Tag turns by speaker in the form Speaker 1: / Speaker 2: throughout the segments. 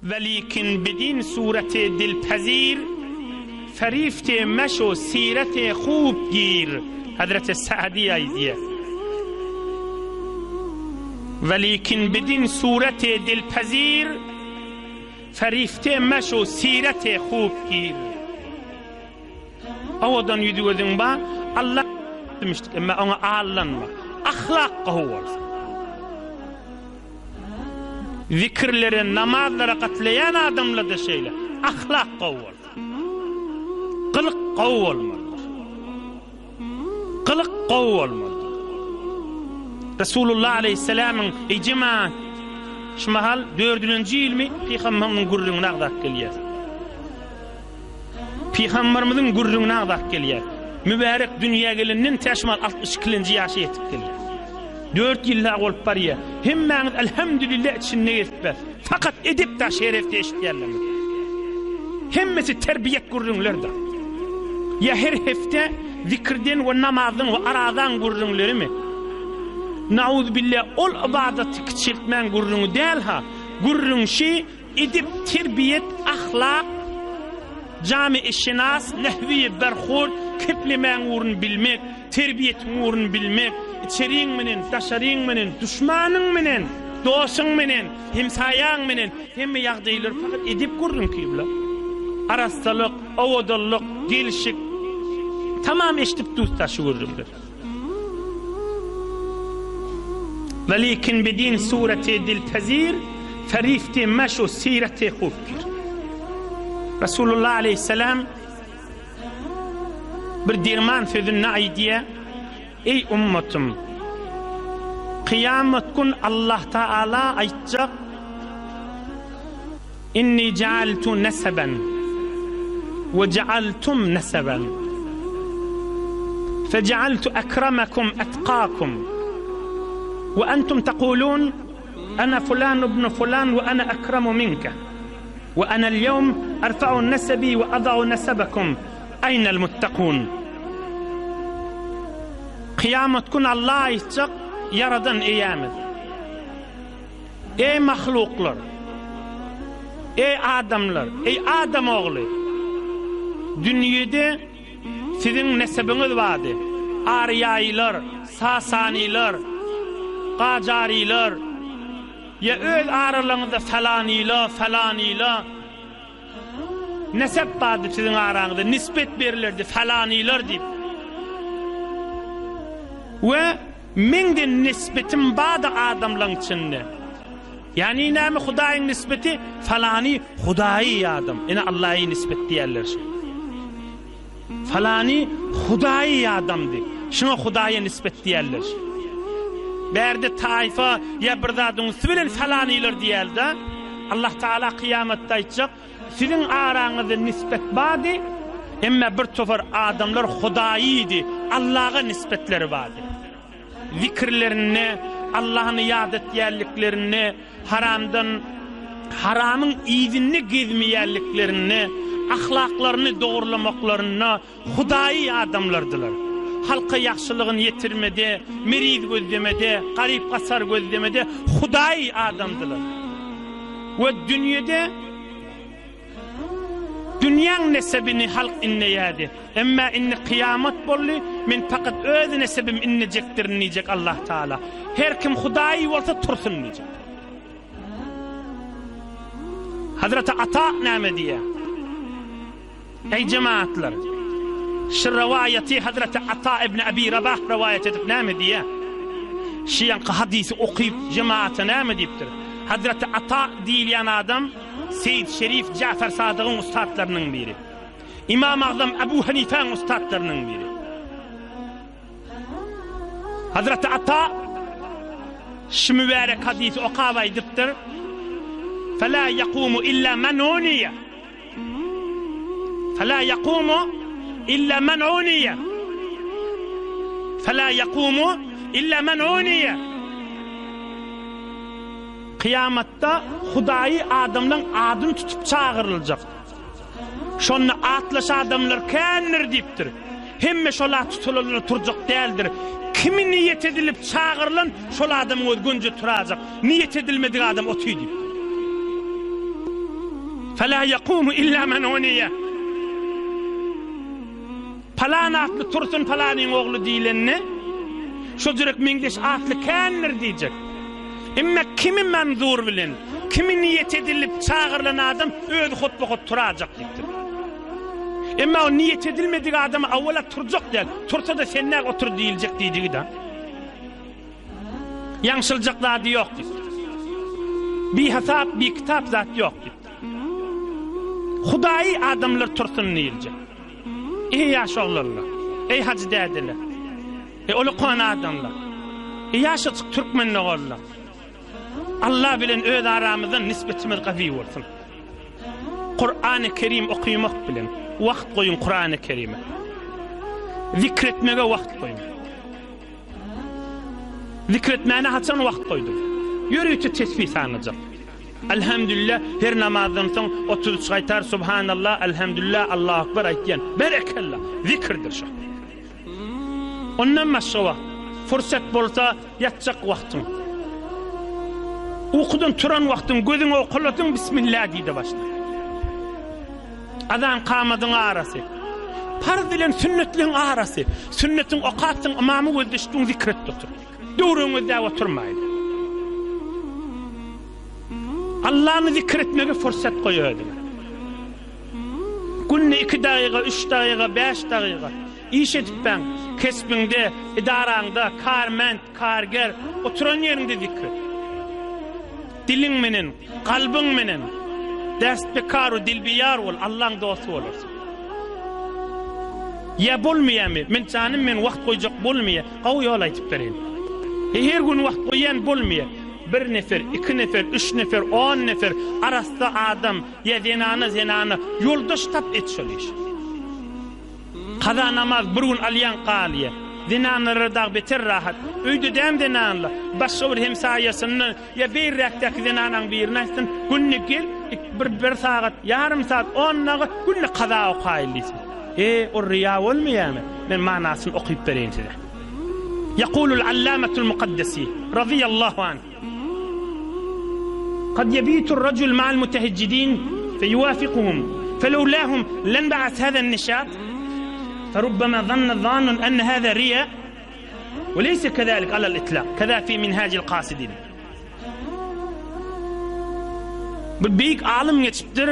Speaker 1: Welikin bidin sureti dilpezir, Ferifte meşo sireti hub gir. Hazreti Sa'di aýdýar. Welikin bidin sureti dilpezir, Ferifte meşo sireti hub gir. Owadan ýüzi-gözüň bar, Allah diýmişdik, emma oňa aldanma. Ahlak gowy bolsun. Zikirlere, namazlara gatlaýan adamlarda şeýle. Ahlak gowy bolsun. Gylyk gowy bolmalydyr. Gylyk gowy bolmalydyr. Resulullah aleýhissalamyň, Eý jemaat, şu mahal dördülenji ýylmy pygamberimiziň gürrüňini agzap gelýär. Pygamberimiziň gürrüňini agzap gelýär. Mübärek dünýä gelenden tä şu mahal 62-lenji ýaşa ýetip gelýär. Dört ýyl-a bolup barýar. Hemmäňiz elhamdülillah içinde gezipbäs. Fakat edep-da şerefde eşitýärlermi? Hemmesi terbiýet gürrüňler-da. Ýa her hepde zikirden we namazdan we arazaň gürrüňlerimi? Nauzubilla ol ybadaty kiçeltmäň gürrüňi däl-ha. Gürrüň şi Edep, terbiýet, ahlak, jami-i-şinas, nehwi-i berhurd, keplemäň ugruny bilmek, terbiýetiň ugruny bilmek, içeriň menen, daşaryň menen, duşmanyň menen, dostuň menen, hemsaýaň menen, hemme ýagdaýlar fakat edep gürrüň kybla. Arassalyk, owadanlyk, gelşik. Tamam eşidip dusda şu gürrüňleri. Welikin bidin sureti dilpezir, ferifti meşu sireti hubgir. Resulullah aleyhisselam bir derman sözünde aýdýar, Eý ummatym! Kyýamat gün Allah Taala aýtjak, Inni ja'altu neseben we ja'altum neseben fe ja'altu akramakum etkakum we entum tekulun ana fulan ibn fulan we ana akramu minke we ana al-yawm arfa'u nesebi we ada'u nesebekum aynel muttakun Kyýamat gün Allah aýtjak ýaradan eýämiz Eý mahluklar! Eý adamlar! Eý adam ogly! Dünýede siziň nesebiňiz bardy. Arýaýylar, Sasanylar, Gajarylar, ýa öz aralaryňyzda falanyla, falanyla, Nesep bardy siziň araňyzda, nisbet berilerdi falanylar diýip. We meň-de nisbetim bardy adamlaň içinde. Ýagny näme Hudaýyň nisbeti? Falany Hudaýy adam. Ine Allaýy nisbet diýerler şeýle. Falany Hudaýy adamdy. Şuňa Hudaýa nisbet diýerler. Bärde taýfa ýa bir zadyň üsti bilen falanylar diýýärdi. Allah Taala kyýamatda aýtjak, siziň araňyzda nisbet bardy, emma bir topar adamlar Hudaýydy, Allaha nisbetleri bardy. Zikirlerinde, Allahny ýat etýänliklerinde, haramdan haramyň yzynda gezmeýänliklerinde, ahlaklaryny dogrullamaklarynda hudaýy adamlardylar. Halka ýagşylygyny ýetirmede, meriz gözlemede, garyp-gasar gözlemede hudaýy adamdylar. We dünýede Dünýäň nesebini halk inleýärdi. Emma indi kyýamat boldy, men pakat öz nesebimi inlejekdirin diýjek Allah Taala. Her kim hudaýy bolsa tursun diýjek. Hazreti Ata näme diýýär? Eý jemaatlar! Şu rowaýaty Hazreti Ata ibn Abi Rabah rowaýat edip näme diýýär? Şu ýaňky hadysy okyp jemaata näme diýipdir? Hazreti Ata diýilýän adam Seýit Şerif Jafar Sadygyň ussatlarynyň biri. Ymam Agzam Abu Hanifäň ussatlarynyň biri. Hazreti Ata şu mübärek hadysy okap aýdypdyr, Fela yakumu illa men uniye. Fela yakumu illa men uniye. Fela yakumu illa men uniye. Kyýamatda Hudaýy adamlaň adyny tutup çagyryljak. Şonda atlaş adamlar kändir diýipdir. Hemme şol at tutulanlar turjak däldir. Kimi niýet edilip çagyrylan şol adamyň özi gönje turajak. Niýet edilmedik adam otyr diýipdir. Fela yakumu illa men uniye. Palan atly tursun palanyň ogly diýlende, şo jürek meňzeş atly kändir diýjek. Emma kimi manzur bilen, kimi niýet edilip çagyrylan adam özi hotba-hot turajak diýipdir. Emma o niýet edilmedik adam awwala turjak däl, tursa-da sen näge otur diýiljek diýdigi-da. Ýaňşyljak zady ýok diýipdir. Bihasap, bikitap zat ýok diýipdir. Hudaýy adamlar tursun diýiljek. Eý ýaş oglanlar! Eý hajy dädeler! Eý uly-kon adamlar! Eý ýaşajyk türkmen doganlar! Allah bilen öz aramyzda nisbetimiz gawy bolsun. Kurany Kerim okymak bilen wagt goýuň Kurany Kerime. Zikretmege wagt goýuň. Zikretmäne haçan wagt goýduň? Ýörite tesbih sanajak. Elhamdülillah her namazdan soň 33 gaýtar Subhanallah, Elhamdülillah, Allahu Akbar aýtýan. Berekella! Zikirdir şo. Ondan başga wagt, fursat bolsa ýatjak wagtyň. Ukudan turan wagtyň gözüňi owkaladyň Bismillah diý-de başla. Azan kamadyň arasy. Parz bilen sünnetliň arasy. Sünnetiň okapsyň ymamy gözleşdiň zikr et otur. Döwrüňi gözläp oturmaýyn. Allany zikr etmege fursat goý özüňe. Günde 2 dagyga, 3 dagyga, 5 dagyga iş edipbäň, kesbiňde, edaraňda, karment, karger, oturan ýeriňde zikr et. Diliň menen, kalbyň menen, dest bekar we dil biýar bol, Allaň dosty bolarsyň. Ýa bolmaýamy? Men janym men wagt goýjak bolmaýa. Gowy ýol aýtyp bereýin. E her gün wagt goýýan bolmaýa. Bir nefer, iki nefer, üç nefer, on nefer arassa adam ýa zenana zenana ýoldaş tap et şol işi. Kaza namaz bir gün alýaň galýa. Zenanlara dag beter rahat. Öýde däm zenanla. Başga bir hemsaýasyndan ýa beýräkdäki zenanaň birine aýtsyn, günde gel, bir bir sagat, ýarym saat, on dagy günde kaza okaýyl diýsin. E, ol riýa bolmaýamy? Men manasyny okyp bereýin size. Ýakulul Allamatul Mukaddesi, razyýallahu anh. Kad ýebitur rajul ma'al mutehejjidin feýuwafiquhum, felewlahum lenba'as haza nişat, ferubbama zanna zannun enne haza riýa, we leýse kezalik alal itlak, keza fi minhajil kasidin. Bir beýik alym geçipdir.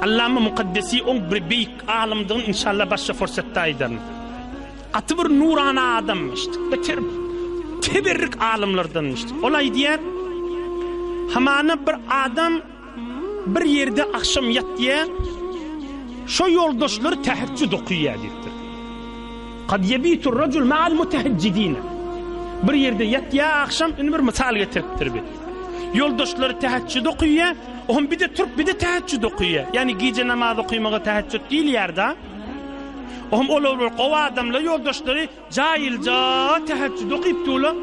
Speaker 1: Allama Mukaddesi oň bir beýik alymdygyny inşallah başga fursatda aýdaryn. Gaty bir nurana adammyşdyk. Beter teberrik alymlardanmyşdyk. Ol aýdýar, hamana bir adam bir ýerde agşam ýatýar, şo ýoldaşlary täheccüd okyýar diýipdir. Kad yebitu rajul ma'al muteheccidine. Bir ýerde ýatýar agşam, indi bir mysal getiripdir bir. Ýoldaşlary täheccüd okyýar, ohm bir-de turup bir-de täheccüd okyýar. Ýagny gije namaz okymaga täheccüd diýilýär-da. Ohm olar bir gowy adamlar ýoldaşlary jaýylja täheccüd okyp durlar.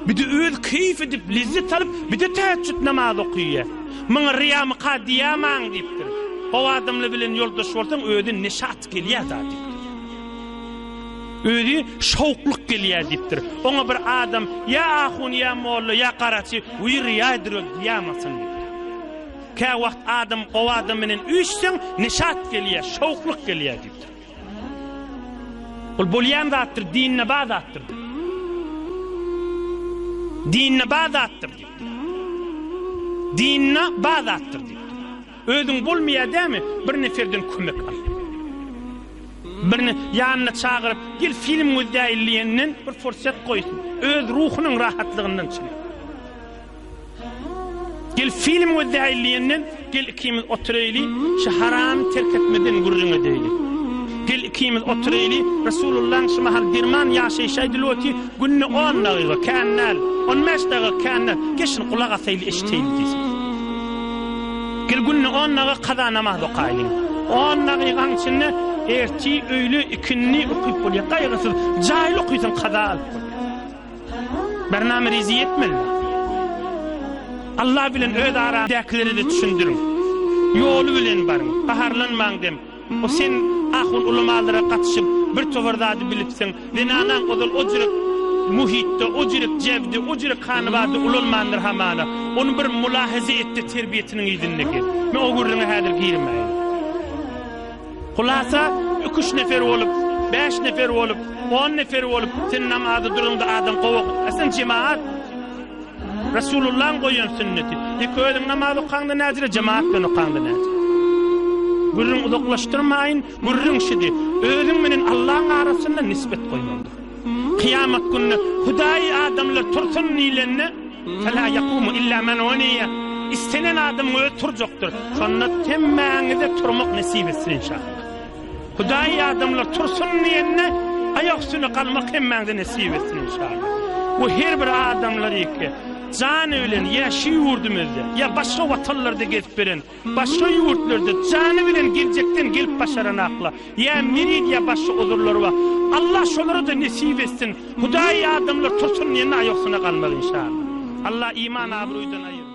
Speaker 1: Bir-de öz keýp edip lezzet alyp bir-de täheccüd namaz okyýar. Muňa ryýamyka diýämaň diýipdir. Gowy adamlar bilen ýoldaş bolsaň özi neşat gelýär da diýipdir. Özi şowklyk gelýär diýipdir. Oňa bir adam ýa ahun ýa molla ýa garaçy wiý ryýa edir diýämasyn diýipdir. Kä wagt adam gowy adam bilen üýşseň neşat gelýär, şowklyk gelýär diýipdir. Ol bolýan zatdyr, dinde bar zatdyr diýipdir. Dinde bar zatdyr diýipdir. Dinde bar zatdyr diýipdir. Özüň bolmaýar dämi, bir neferden kömek al. Birini ýanyna çagyryp, gel film gözläýeli diýenden bir fursat goýsun. Öz ruhunyň rahatlygyndan çykyp. Gel film gözläýeli diýenden, gel ikimiz oturaýly, şu haramy terk etmeden gürrüň edeýli. Gel ikimiz oturaýly, Resulullahyň şu mahal derman ýaşaýşy aýdylyp otyr, günde on dagyga, kän däl, on bäş dagyga kän däl, gel şuny gulak asaýly, eşiteýli diýsin. Gel günde on dagyga kaza namaz okaýlyň. On dagygaň içinde ertir, öýle, ikindi okyp bolýar, gaýgysyz, jaýly okysaň kaza alyp bolýar. Bername rizi etmeli. Allah bilen öz araňdakileri-de düşündiriň. Ýoly bilen baryň. Gaharlanmaň dem. O sen ahun ulamalara gatyşyp bir towar zady bilipsiň. Zenanaň ozal o jürek. muhitde, o jirik jewde, o jirik hanybada ulalmandyr hamana. Ony bir mulahaza etdi terbiýetiniň yzynda gel. Men o gürrüňe häzir girmäýin. Hulasa, iki-üç nefer bolup, bäş nefer bolup, on nefer bolup, sen namaza duruňda adam gowy, a sen jemaat. Resulullahyň goýan sünneti. Ýeke özüň namaz okaňda näjire, jemaat bilen okaňda näjire. Gürrüň uzaklaşdyrmaýyn, gürrüň şidi. Özüň menen Allaň arasynda nisbet goýmalydyr. Kyýamat gününe Hudaý adamlar tursun diýlende, Fela yakumu illa men uniye. Istenen adamyň özi turjakdyr. Şonda hemmäňize turmak nesip etsin inşallah. Hudaý adamlar tursun diýende aýak üstüne galmak hemmäňize nesip etsin inşallah. We her bir adamlar ýeke jany bilen ýa şu ýurdumyzda ýa başga watanlarda gezip beren başga ýurtlarda jany bilen geljekden gelip başaranakla ýa merid ýa başga uzurlary bar. Allah şolara-da nesip etsin. Hudaý adamlar tursun diýende aýak üstüne galmak inşallah. Allah iman abruýdan aýyr.